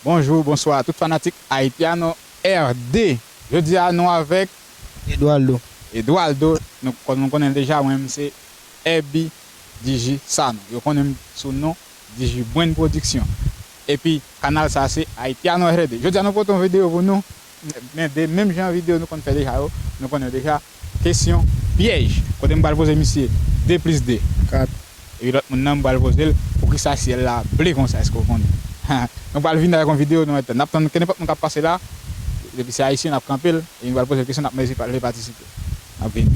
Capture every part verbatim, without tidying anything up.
Bonjou, bonswa tout fanatik Haitiano R D. Jodi a nou avèk Eduardo. Eduardo, nou, kòm nou konnen l deja, mwen menm se Herby Digi Sanon. Yo konnen m sou non Digi Brand Production. Epi kanal sa se Haitiano R D. Jodi a nou pote yon videyo pou nou. Men de menm jan videyo nou konn fè deja yo, nou konnen deja. Kesyon pyèj. Kote m pral poze misye de plis de. Kat. Epi lòt moun nan m pral poze l, poukisa syèl la ble konsa, èske w konnen? Nou pral vin avèk yon videyo, nou mèt, n ap tann kenenpòt moun k ap pase la. Depi se ayisyen, n ap kanpe l, e nou pral poze l kesyon, n ap mande si l vle patisipe. N ap vini.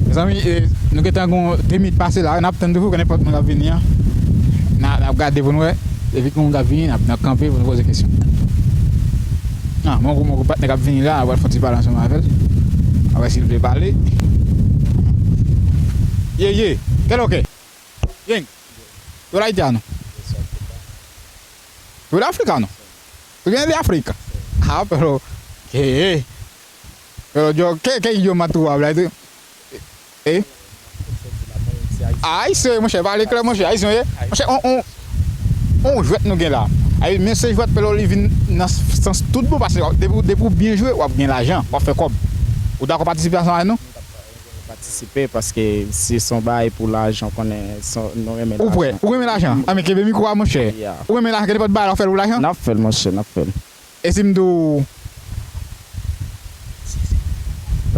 Mezanmi, eh, nou gentan gon de minit pase la, n ap tann toujou, kenenpòt moun k ap vini an. N a, n ap gade pou n wè. Depi gen moun k ap vini, n ap, n ap kanpe pou n poze kesyon. Ah, mon gwo, mon gwo patnè k ap vini la, n ap fè yon ti pale ansanm avè l. A wè si l vle pale. Ye, ye, kèl oke? Yen. Tú eres haitiano? Tú eres africano? Tú vienes de África? Ah, pero, ¿qué? Pero yo, ¿qué, qué idioma tú hablas? Eh? Ayisyen, monchè, pale klè, monchè, ayisyen, ye? Monchè, on, on, on jwèt nou gen la. Ay, men se jwèt pelo li vin nan sans tout bon, paske depi, depi w byen jwe, w ap gen lajan, w ap fè kòb. Ou dakò patisipe ansanm avè nou? Patisipe, paske si se yon bagay pou lajan, konnen se, nou renmen lajan. Ou prè? Ou renmen lajan? A, men kenbe mikwo a, monchè. Yeah. Ou renmen lajan, kenenpòt bagay la, w ap fè l pou lajan? N ap fè l, monchè, n ap fè l. E si m di w...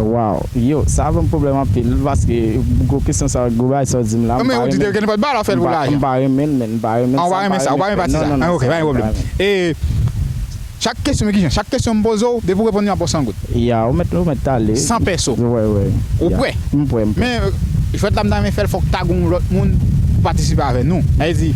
Waw, yo, sa ban m pwoblèm anpil, paske gwo kesyon sa, gwo bagay sa w di m la, m pa renmen. Kenenpòt bagay la, w ap fè l pou lajan? M pa renmen l, men, m pa renmen sa, m pa renmen sa, ou pa renmen pati sa? Non, non, non, ok, pa gen pwoblèm. E, Chak kesyon, men kijan? Chak kesyon m poze w, depi w reponn li, m ap ba w san goud. Ya, ou mèt, ou mèt ale. San pèso. Wi, wi. Ou prè? M prè, m prè. Men, euh, jwèt la, m ta renmen fè l, fòk ta gen yon lòt moun pou patisipe avè nou. Sa vle di,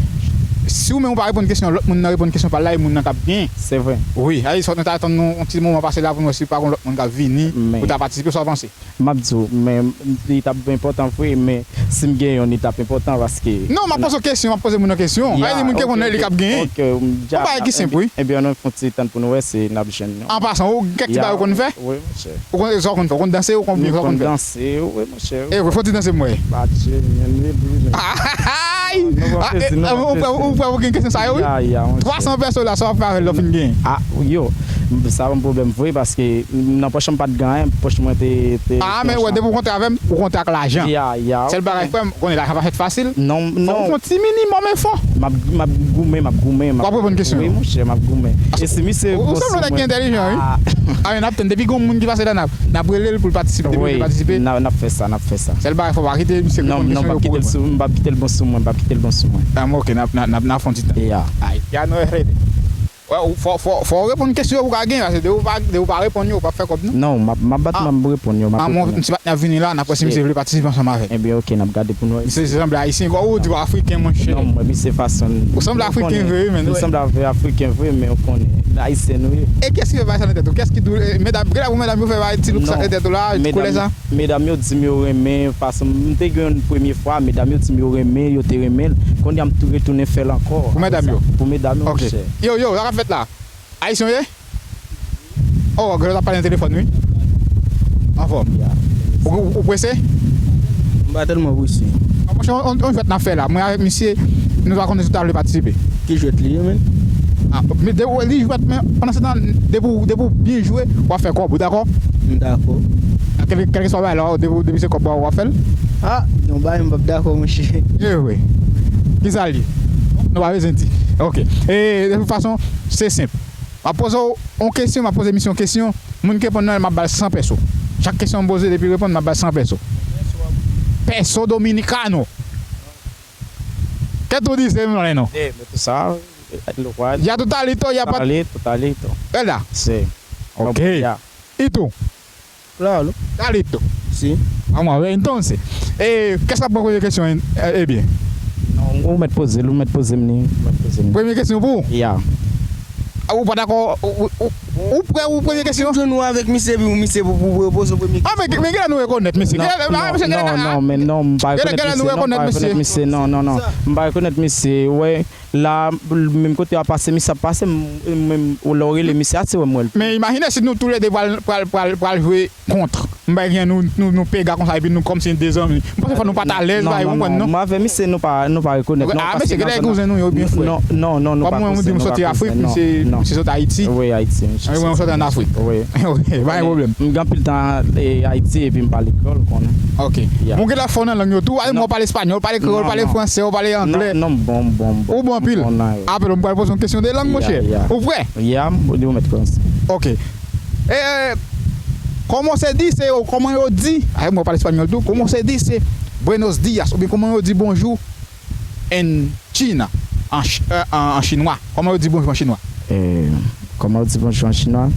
si ou menm ou pa reponn kesyon, lòt moun nan reponn kesyon pa l la, e moun nan k ap genyen. Se vre. Wi, sa vle di, fòk nou ta tann yon ti moman pase la pou nou wè si pa gen lòt moun k ap vini pou ta patisipe, sa w panse? M ap di w, men li t ap enpòtan vre, men si m gen youn, li t ap enpòtan paske... Non, m ap poze w kesyon, m ap poze moun nan kesyon. Sa vle di, moun ki reponn nan li k ap genyen. Ok, m dja... Yon bagay ki senp, wi. Ebyen, ann fè yon ti tann pou nou wè si n ap jwenn youn. An pasan, ou kèk ti bagay ou konn fè? Wi, monchè. Ou konn, sa w konn fè? Ou konn danse, ou konn, sa w konn fè? M konn danse, wi, monchè. E, fè yon ti danse pou mwen. Patje, men li ri, men. Ay! Ou prè, ou prè pou gen kesyon sa yo, wi? Ya, ya, monchè. Twa san pèso la, sa w ap fè avè l lè w fin genyen? A, yo, sa ban m pwoblèm vre, paske nan pòch mwen pa t gen anyen, pòch mwen te, te... A, men wè, depi w kontre avè m, ou kontre ak lajan. Ya, ya. Sèl bagay, frè m, ou konnen lajan pa fèt fasil. Non, non. Fò w fè yon ti minimòm efò. M ap, m ap goumen, m ap goumen, m ap... W ap reponn kesyon yo. Wi, monchè, m ap goumen. E si misye... Ou sanble yon nèg ki entèlijan, wi. A, men n ap tann, depi gen yon moun ki pase la, n ap, n ap rele l pou l patisipe, depi l vle patisipe. N ap, n ap fè sa, n ap fè sa. Sèl bagay, fò w pa kite misye reponn kesyon yo pou reponn. Non, non, m p ap kite l sou, m p ap kite l bon sou mwen, m p ap kite l bon sou mwen. A, men ok, n ap, n ap, n ap fè yon ti tan. Ya. Ay, Keanu Herrera. Wè, ou, fò, fò, fò w reponn kesyon yo pou w ka genyen, paske depi w pa, depi w pa reponn yo, ou p ap fè kòb, non. Non, m ap, m ap bat, m ap reponn yo, m ap reponn yo. A, m wè yon ti patnè ap vini la, n ap wè si misye vle patisipe ansanm avè nou. Ebyen, ok, n ap gade pou nou wè. Misye sanble ayisyen, ou di w afriken, monchè. Non, mwen, misye fason... Ou sanble afriken vre, wi, men. Ou sanble avè afriken vre, men ou konnen, ayisyen nou ye. E kiyès ki fè bagay sa nan tèt ou? Kiyès ki di w, e, medam, gen lè pou medam yo fè bagay ti look sa nan tèt ou la, koulè sa? Medam yo di m yo renmen fason m te gen youn premye fwa, medam yo di m yo renmen, yo te renmen l. Kounye a m tou retounen fè l ankò. Pou medam yo? Pou medam yo, monchè. Yo, yo, sa k ap fèt la? Ayisyen w ye? Oh, gade w t ap pale nan telefòn, wi. Anfòm. Ou, ou, ou prese? M pa tèlman prese. Monchè, on, on, on jwèt n ap fè la. Mwen avèk misye, nou pa konnen si w ta vle patisipe. Ki jwèt li ye, menm? A, men depi w wè li jwèt, men pandan se tan, depi w, depi w byen jwe, w ap fè kòb, ou dakò? M dakò. Kèlke, kèlkeswa bagay la, depi, depi se kòb w ap fè l? A, yon bagay m p ap dakò, monchè. E vre. Kisa l ye? Nou pa bezwen di. Ok. E, de tout fason, se senp. M ap poze w yon kesyon, m ap poze misye yon kesyon. Moun ki reponn nan, m ap ba l san pèso. Chak kesyon m poze, depi l reponn, m ap ba l san pèso. Peso dominicano. ¿Qué tú dices, moreno? Dime, tú sabes, el lugar. Ya tú estás listo, ya pa... Está listo, está listo. ¿Verdad? Sí. Ok. Ya. ¿Y tú? Claro. Está listo. Sí. Vamos a ver entonces. Eh, kiyès k ap pran premye kesyon, eh, ebyen? Non, ou mèt poze l, ou mèt poze m li, ou mèt poze m li. Premye kesyon pou ou? Ya. A, ou pa dakò, ou, ou, ou, Ou prè, ou premye kesyon? Jwenn ou avèk misye, epi misye pou, pou, pou poze premye kesyon. Ah, men, men genlè nou rekonèt misye. Genlè, ah, misye, genlè, non, men non, m pa rekonèt misye, non, m pa rekonèt misye, non, non, non. M pa rekonèt misye, wè, la, menm kote a pase, misye ap pase, m, m, m, lè w rele misye a, se wè m wè l. Men imajine si nou toulède pral, pral, pral, pral jwe kont. M bay gen nou, nou, nou pega konsa, epi nou kòmsi de zanmi. M panse fò nou pa t alèz, bagay, ou konprann, non? Mwen avè misye, nou pa, nou pa rekonèt, non, ah, paske misye, genlè kouzen nou yo byen frè. Non, non, non, nou pa kouzen, nou pa kouzen, non. Misye sot Ayiti. Wi, Ayiti, misye. Wi, mwen sot an Afrik. Wi. Wi, pa gen pwoblèm. M gen anpil tan, e, Ayiti, epi m pale kreyòl, ou konnen. Ok. Bon, genlè fò nan lang yo tou, a, mwen pale espanyòl, pale kreyòl, pale fransè, ou pale anglè. Non, non, bon, bon, bon. Ou bon anpil. Apre, m pral poze yon kesyon de lang, monchè. Ou prè? Ya, m, ou mèt kòmanse. Ok. Eh, ¿cómo se dice o cómo yo di? Ay, mwen pale espanyòl tou. ¿Cómo se dice buenos días? Oubyen kòman yo di bonjou en China? An ch-, euh, an, an chinwa. Kòman yo di bonjou an chinwa? Eh, kòman yo di bonjou an chinwa?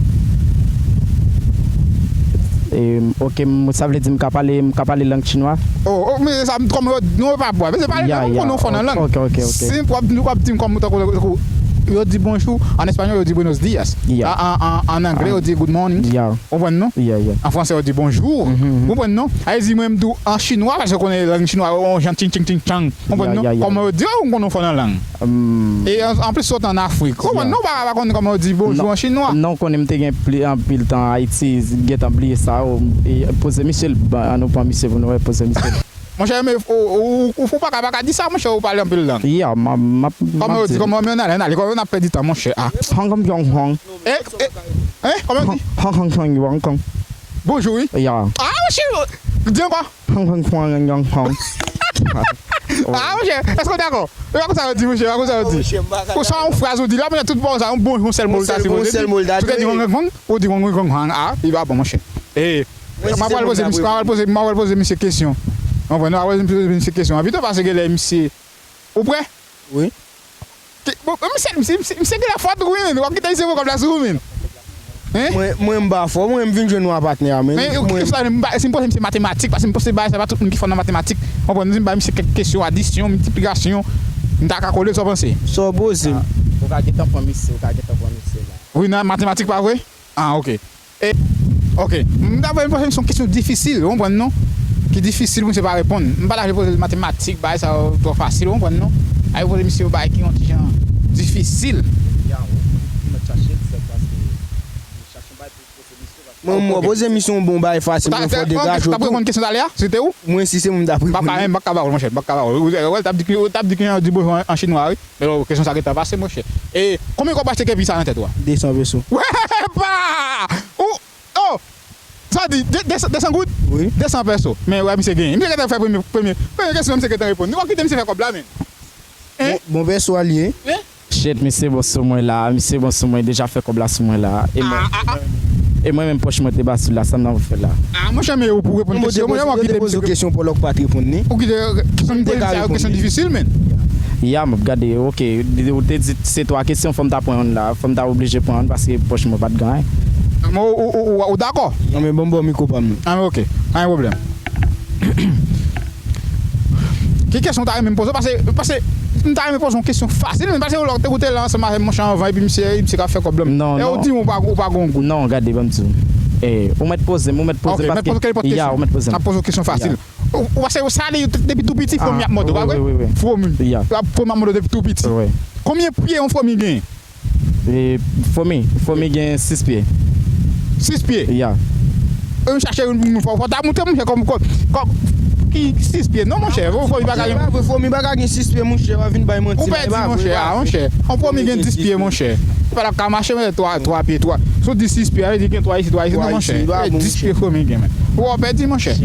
Eh, ok, m, sa vle di m ka pale, m ka pale lang chinwa? Oh, oh, men sa, kòman yo, nou pa bwa. Men se pale, ya, m konnen w fò nan lang. Ok, ok, ok. Si w ap, w ap di m kòman, tankou, tankou, yo di bonjou, an espanyòl, yo di buenos días. Ya. An, an, an, an anglè, yo di good morning. Ya. Ou konprann, non? Ya, ya. An fransè, yo di bonjou. Mhm, mhm. Ou konprann, non? Sa vle di, mwen, m di w an chinwa, paske w konnen lang chinwa, yon jan tching, tching, tching, tchang. Ou konprann, non? Ya, ya, ya. Kòman yo di, oh, m konnen w fò nan lang. Hmm. E an, anplis, sot an Afrik. Ou konprann, non? Ou pa, pa konn kòman yo di bonjou an chinwa. Non, non, konnen m te gen pli, anpil tan Ayiti, gentan bliye sa, oh, e poze misye, l, ba, an nou pran misye pou nou wè, poze misye. Monchè, men, ou, ou, ou, ou pa ka, pa ka di sa, monchè, ou pale anpil lang. Ya, m ap, m ap, m ap di. Kòman yo di, kòman, men ann ale, ann ale, kòman n ap pèdi tan, monchè, ah. Hong Kong, Hong Kong. Eh, eh, eh, kòman yo di? Hong, Hong Kong, Hong Kong. Bonjou, wi. Ya. Ah, monchè, di ankò. Hong Kong, Hong Kong, Hong Kong. Ah, monchè, èske w dakò? E pa konsa yo di, monchè, e pa konsa yo di. Ou sa yon fraz ou di la, monchè, tout pawòl sa, yon bonjou, yon sèl mo l ta sipoze di. Ou te di Hong Kong, ou di Hong Kong, Hong, ah, li pa bon, monchè. Eh, M ap pral poze misye, m ap pral poze, m ap pral poze misye kesyon. Ou konprann? M ap pral poze misye kesyon an pito, paske genlè misye. Ou prè? Wi. Bon, misye, misye, misye, misye genlè fò tou, wi, men. W ap kite misye pran kòb la sou ou, men. Hein? Mwen, mwen, m pa fò. Mwen, m vin jwenn ou a patnè a, men. Men, mwen, kesyon sa, m pa, si m poze misye matematik, paske m panse bagay sa, pa tout moun ki fò nan matematik. Ou konprann? Si m bay misye kèk kesyon, adisyon, miltiplikasyon, m ta ka kole, sa w panse? Sa w poze m? Ou ka gentan pran misye, ou ka gentan pran misye la. Wi, nan matematik, pa vre? Ah, ok. E, ok. M ta vle poze misye yon kesyon difisil, ou konprann, non? Ki difisil pou misye pa reponn. M pa ta vle poze l matematik, bagay sa yo twò fasil, ou konprann, non? Ay poze misye yon bagay ki yon ti jan difisil. Ya, ou, ou mèt chache l, se paske m chache yon bagay pou poze misye, paske. Mwen, mwen poze misye yon bon bagay fasil, mwen fò degaje w tou. T ap reponn kesyon talè a, si se te ou? Mwen, si se mwen, m t ap reponn li. M pa ka, m pa ka ba w, monchè, m pa ka ba w. Ou, ou, ou t ap di ki, ou t ap di ki jan yo di bonjou an, an chinwa, wi. Men kesyon sa gentan pase, monchè. E konbyen kòb w achte kepi sa nan tèt ou a? De san peso. Wè, pa! Ou, oh! Sa di, de, de, de san goud? Wi. De san peso. Men wè, misye genyen. Misye gentan fè premye, premye, premye kesyon, misye gentan reponn. Nou pa kite misye fè kòb la, men. Hein? Bon, bon peso a li ye. Hein? Shit, misye bon sou mwen la, misye bon sou mwen, deja fè kòb la sou mwen la. E mwen, ah, ah, ah, e mwen menm pòch mwen te ba sou la, sa m nan pou fè la. Ah, monchè, men ou pou reponn kesyon, mwen, mwen kite misye poze kesyon pou lòk pa t reponn li. Ou kite kesyon, m te ka reponn li. Kesyon difisil, men. Ya, m ap gade, ok, ou te di se twa kesyon, fò m ta pran youn la, fò m ta oblije pran youn paske pòch mwen pa t gen anyen. Ou, ou, ou, ou, ou dakò? Non, men bon, bon, mikwo pa m. Ah, men ok, pa gen pwoblèm. Ki kesyon w ta renmen m poze w? Paske, paske m ta renmen poze yon kesyon fasil, men paske lè w te koute la ansanm avè m, monchè, anvan, epi misye, misye ka fè kòb la. Non, non. E ou di m ou pa, ou pa gon gout. Non, gade, ban m di w. Eh, ou mèt poze m, ou mèt poze m. Ok, mèt poze kèlpòt kesyon. Ya, ou mèt poze m. N ap poze w kesyon fasil. Ya. Ou, ou paske sa li depi tou piti, fwomi ap mòde w, pa vre? Wi, wi, wi. Fwomi. Ya. Fwomi ap mòde w depi tou piti. Wi. Konbyen pye yon fwomi gen? E, fwomi, fwomi gen sis pye. Sis pye? Ya. E, m chache yon moun fò, fò ta montre monchè kòm, kòm, kòm, ki sis pye. Non, monchè, fwomi pa ka gen. Fwomi pa ka gen sis pye, monchè, w ap vin bay manti la, e pa vre, monchè. Ah, monchè. Yon fwomi gen dis pye, monchè. Fò l ap ka mache, monchè, twa, twa pye, twa. Si w di sis pye, sa vle di gen twa isit, twa isit, non, monchè. Dis pye fwomi gen, men. Ou pèdi, monchè.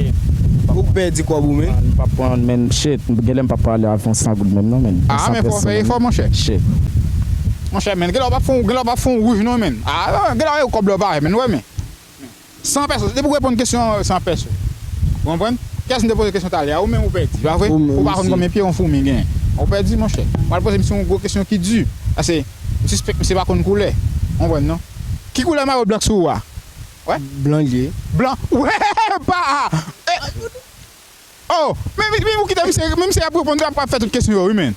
Ou pèdi kòb ou, men. M p ap pran, men, shit, genlè m p ap pale avè yon san goud menm, non, men. Ah, men fò w fè efò, monchè. Shit. Monchè, men, genlè w p ap fè yon, genlè w p ap fè yon wouj non, men. Ah, genlè w kòb la w pa wè, men, wè, men. San peso, depi w reponn kesyon an, san peso. Ou konprann? Kiyès m te poze kesyon talè a? Ou menm ou pèdi, pa vre? Ou pa konn konbyen pye yon foumi gen. Ou pèdi, monchè. M pral poze misye yon gwo kesyon ki di. Paske m sispèk misye pa konn koulè. Ou konprann, non? Ki koulè mayo blan sou ou a? Wè? Blan l ye. Blan. Wè, pa! E, oh, men, men, men ou kite misye, men misye ap reponn, ap, ap fè tout kesyon yo, wi, men.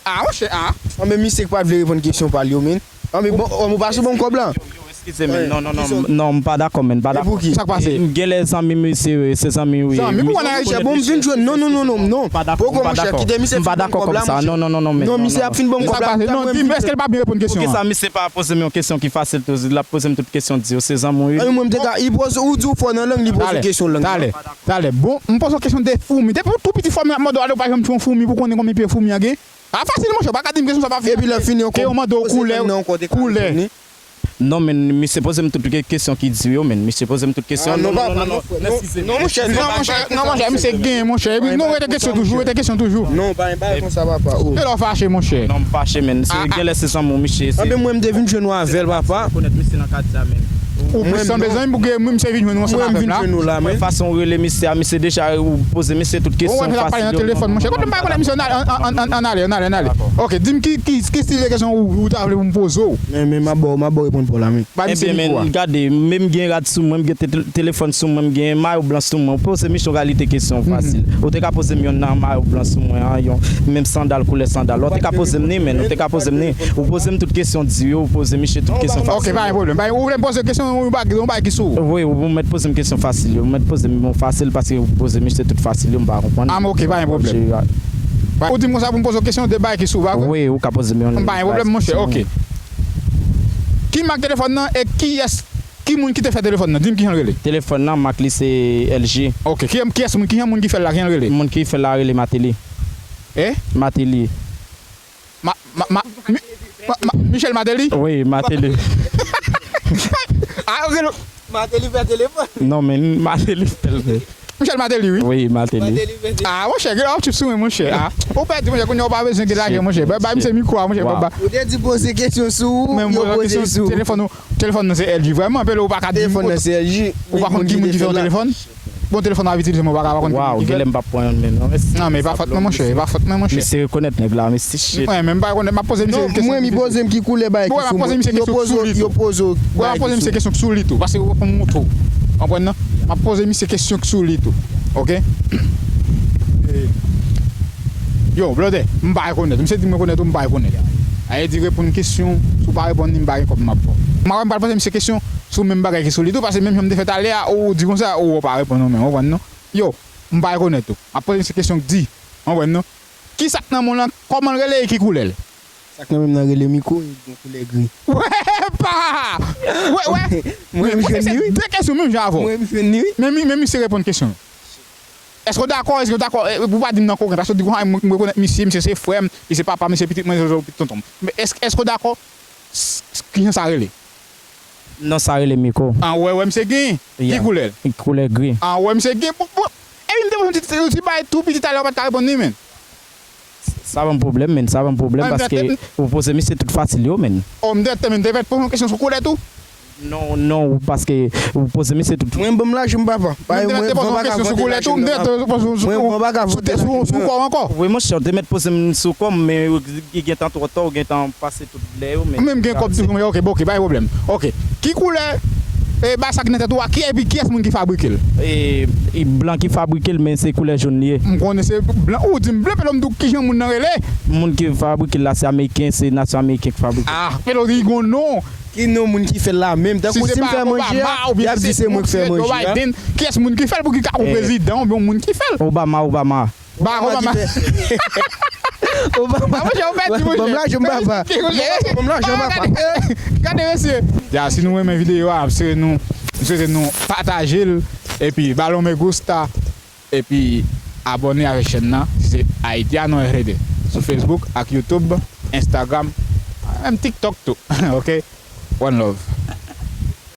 Ah, monchè, ah. An, men misye k pa t vle reponn kesyon pa l yo, men. Anben, bon, ou pa sou bon kòb la? Eskize, men, non, non, non, non, m pa dakò, men, m pa dakò. E pou ki? Sa k pase? M gen lè zanmi m, se, se zanmi, wi. Zanmi pou w ann Ayiti. Bon, m vin jwenn. Non, non, non, non, non. Poko, monchè, kite misye fin ban m kòb la, monchè. Non, non, non, non, men. Non, misye ap fin ban m kòb la. Sa k pase? Non, di m, èske l pa byen reponn kesyon an? Poukisa misye pa poze m yon kesyon ki fasil tou? L ap poze m tout kesyon, di yo se zanmi w, wi. Mwen, m te ka, li poze, ou di w fò nan lang, li poze kesyon lang. Talè, talè, talè. Bon, m poze w kesyon de foumi. Depi w tou piti, foumi ap mòde w, ale w pa janm tchwe yon foumi pou konnen konbyen pye foumi an gen. A fasil, monchè, ou pa ka di m kesyon sa pa fasil. Epi lè fini ankò, ke yo mande w koulè, koulè. Non, men misye poze m tout ke-, kesyon ki di yo, men misye poze m tout kesyon. Non, non, non, non, non, non, monchè, non, monchè, non, monchè, misye gen, monchè. Epi non, rete kesyon toujou, rete kesyon toujou. Non, pa, pa konsa, papa. Ke lè w fache, monchè? Non, m fache, men. Se gen lè se zanmi w, misye. Anben, mwen, m te vin jwenn ou avè l, papa. Ou plis sanble zanmi m pou ke misye vin jwenn ou ansanm avè m la. Mwen, fason w rele misye a, misye deja, ou poze misye tout kesyon fasil yo. Ou wè misye ap pale nan telefòn, monchè. Kote m pa konnen misye, ann ale, ann ale, ann ale, ann ale. Ok, di m ki, ki, ki stil de kesyon ou, ou ta vle pou m poze w? Men, men, m ap ba w, m ap ba w reponn pa w la, men. Ebyen, men, gade, men m gen rad sou mwen, m gen te-, telefòn sou mwen, m gen mayo blan sou mwen. Ou poze misye yon kalite kesyon fasil. Ou te ka poze m yon nan mayo blan sou mwen an, yon menm sandal, koulè sandal. Ou te ka poze m ni, men, ou te ka poze m ni. Ou poze m tout kesyon di yo, ou poze misye tout kesyon fasil. Ok, pa gen pwoblèm. Ou vle m poze kesyon, yon bagay, yon bagay ki sou ou? Wi, ou mèt poze m kesyon fasil yo. Ou mèt poze m yon fasil paske ou poze misye tout fasil yo, m pa konprann. Ah, ok, pa gen pwoblèm. Ou di m konsa pou m poze w kesyon de bagay ki sou ou, pa vre? Wi, ou ka poze m yon. Pa gen pwoblèm, monchè, ok. Ki mak telefòn nan e kiyès, ki moun ki te fè telefòn nan? Di m kijan l rele. Telefòn nan, mak li se L G. Ok, ki, kiyès moun, kijan moun ki fè l la, kijan l rele? Moun ki fè l la rele Mateli. Eh? Mateli. Ma, ma, ma, mi, ma, ma, Michel Mateli? Wi, Mateli. Ah, ok. Mateli fè telefòn. Non, men Mateli fè l. Michel Mateli, wi. Wi, Mateli. Mateli fè telefòn. Ah, monchè, gen yon tip sou mwen, monchè. Ah, ou pèdi, monchè, kounye a ou pa bezwen gen lajan, monchè. Bay, bay misye mikwo a, monchè. Ou te di poze kesyon sou ou, yo poze sou ou. Telefòn, telefòn nan se L G. Vrèman, anpil ou pa ka di. Telefòn nan se L G. Ou pa konn ki moun ki fè yon telefòn? Bon, telefòn w ap itilize, mwen pa ka pa konn ki moun ki fè l. Waw, genlè m p ap pran youn, men non, mèsi. Non, men e pa fòt mwen, monchè, e pa fòt mwen, monchè. Misye rekonèt nèg la, mèsi, shit. Mwen menm, m pa rekonèt, m ap poze misye kesyon. Non, mwen, m poze m ki koulè bagay ki sou mwen. Yo poze, yo poze, yo poze yon bagay ki sou mwen. Mwen ap poze misye kesyon sou li tou, paske ou konn mouton. Konprann, non? M ap poze misye kesyon sou li tou. Ok? Yo, blòdè, m pa rekonèt. Misye di m rekonèt ou, m pa rekonèt. Sa vle di reponn kesyon, si w pa reponn li, m pa gen kòb m ap ba w. M pa wè m pral poze misye kesyon sou menm bagay ki sou li tou, paske menm jan m te fè talè a, ou di konsa, ou pa reponn ou menm, ou konprann, non? Yo, m pa rekonèt ou. M ap poze misye kesyon k di, ou konprann, non? Ki sa k nan men w lan, kòman l rele e ki koulè l? Sa k nan men m nan rele Miko, e gen koulè gri. Wè, pa! Wè, wè. Mwen menm jwenn li, wi. De kesyon menm jan avè w. Mwen menm jwenn li, wi. Men, men misye reponn kesyon yo. Èske w dakò? Èske w dakò? E, ou pa di m nan kokenn, paske w di konsa, mwen, mwen rekonèt misye, misye se frè m, li se papa m, li se pitit mwen, se pitit tonton m. Men èske, èske w dakò? S-, s-, kijan sa rele? Non, sa rele Miko. An, wè, wè, misye gen. Ki koulè l? Koulè gri. An, wè, misye gen. Bon, bon. Epi m te poze yon ti, yon ti bagay tou piti talè, ou pa t ka reponn li, men. Sa ban m pwoblèm, men, sa ban m pwoblèm, paske ou poze misye tout fasil yo, men. Oh, m te, men, m te mèt poze yon kesyon sou koulè tou? Non, non, paske ou poze misye tout. Mwen, ban m lajan m, papa. Mwen, mwen, mwen pa ka vann lajan m, papa. Mwen, mwen pa ka vann lajan m. Sou kò w ankò. Wi, monchè, ou te mèt poze m sou kò m, men li gentan twò ta, ou gentan pase tout lè yo, men. Ou menm gen kòb toujou, men ok, bon, ok, pa gen pwoblèm. Ok. Ki koulè, e, bagay sa ki nan tèt ou a, ki, epi kiyès moun ki fabrike l? E, e blan ki fabrike l, men se koulè jòn li ye. M konnen se blan, ou di m blan, epi lè m di w kijan moun nan rele? Moun ki fabrike l la, se ameriken, se nasyon ameriken ki fabrike l. Ah, epi lè w di gon non. Ki non moun ki fè l la menm? Tankou si m fè manje a, y ap di se mwen ki fè manje a. Biden, kiyès moun ki fè l pou ki ka yon prezidan oubyen yon moun ki fè l? Obama, Obama. Barack Obama. Obama. Ah, monchè, ou pèdi, monchè. Ban m lajan m, papa. Ban m lajan m, papa. Gade, mesye. Ya, si nou renmen videyo a, m swete nou, m swete nou pataje l, epi ba l yon me gusta. Epi abòne avèk chèn nan, se Haitiano R D, sou Facebook ak YouTube, Instagram, menm TikTok tou. Ok? One love.